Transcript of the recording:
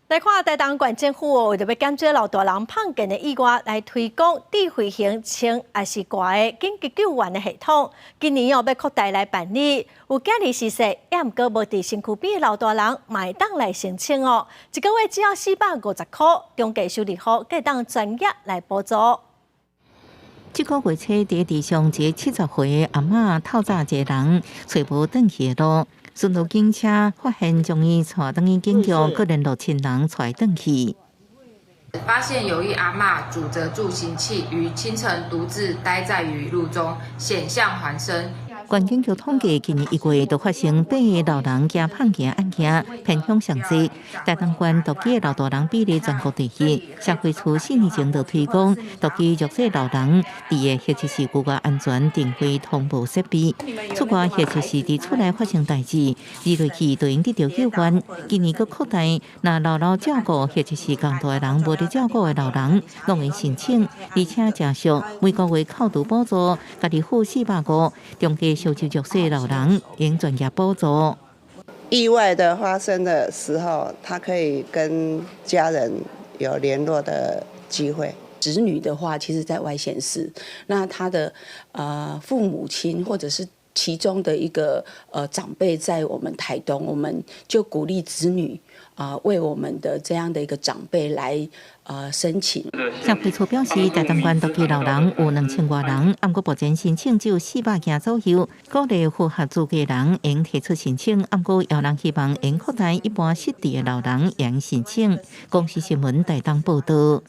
來看台東縣政府哦，為著欲減少老大人麭健的意外，來推廣智慧型穿抑是掛的緊急救援的系統。今年哦，欲擴大來辦理，有囝兒逝世，抑毋過無佇身軀邊的老大人，嘛會當來申請哦。一個月只要450塊，中介修理予會當專業來補助。這個月初，佇地上一個70歲的阿嬤透早一个人揣無轉去的路，巡邏警車發現將伊帶轉去警局，閣聯絡親人帶轉去。發現有一阿嬤拄著助行器，於清晨獨自待在雨路中，險象環生。縣警局統計，今年1月就發生八个老人驚麭健案件，偏鄉上濟。台東縣獨居的老大人比例全國第一。社會處4年前就推廣獨居弱勢老人佇个或者是居家安全定位同步設備。出外或者是佇厝內發生代誌，入落去就會得著救援。今年閣擴大，若老老照顧或者是仝住的人無佇照顧的老人，攏會申請，而且誠俗，每個月扣除補助，家己付450，中低收入弱勢老人用專業補助。意外的發生的時候，他可以跟家人有聯絡的機會。子女的話，其實在外縣市，那他的父母親或者是其中的一個長輩在我們台東，我們就鼓勵子女啊為我們的這樣的一個長輩來申請。社會處表示，台東縣獨居老人有2000外人，毋過目前申請只有400件左右。鼓勵符合資格人會提出申請，毋過有人希望會擴大一般失智的老人會申請。公視新聞台東報道。